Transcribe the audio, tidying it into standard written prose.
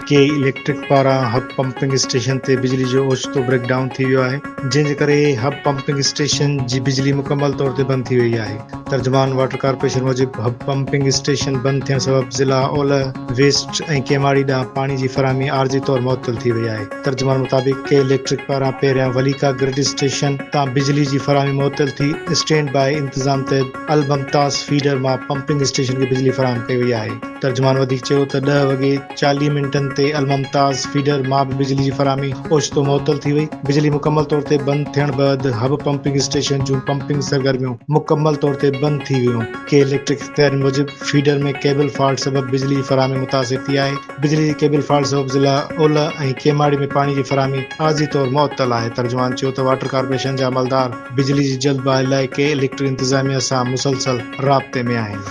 ڪي electric پاران حب pumping station تي بجلي جو اوچتو بريڪ ڊائون ٿي ويو آهي، جنهن جي ڪري حب پمپنگ اسٽيشن جي بجلي مڪمل طور تي بند ٿي وئي آهي. ترجمان واٽر ڪارپوريشن موجب حب پمپنگ اسٽيشن بند ٿيڻ سبب ضلع اولهه، ويسٽ ۽ ڪيماڙي ڏانهن پاڻي جي فراهمي عارضي طور معطل ٿي وئي آهي. ترجمان مطابق ڪي اليڪٽرڪ پاران پهريان وليڪا گرڊ اسٽيشن تان بجلي جي فراهمي معطل ٿي، اسٽينڊ باء انتظام تحت الممتاز فيڊر مان پمپنگ اسٽيشن کي بجلي فراهم ڪئي وئي آهي. ترجمان وڌيڪ چيو ته ڏهه وڳي 40 منٽن تي الممتاز فيڊر مان به بجلي جي فراهمي اوچتو معطل ٿي وئي، بجلي مڪمل طور تي بند ٿيڻ بعد حب پمپنگ اسٽيشن جون پمپنگ سرگرميون مڪمل طور تي بند ٿي ويون. ڪي اليڪٽرڪ اختيارين موجب فيڊر ۾ ڪيبل فالٽ سبب بجلي جي فراهمي متاثر ٿي آهي، بجلي جي ڪيبل فالٽ سبب ضلع اولهه ۽ ڪيماڙي ۾ پاڻي جي فراهمي عارضي طور معطل آهي، ترجمان چيو ته واٽر ڪارپوريشن جا عملدار بجلي جي جلد بحالي لاء ڪي اليڪٽرڪ انتظاميا سان مسلسل رابطي ۾ آهن.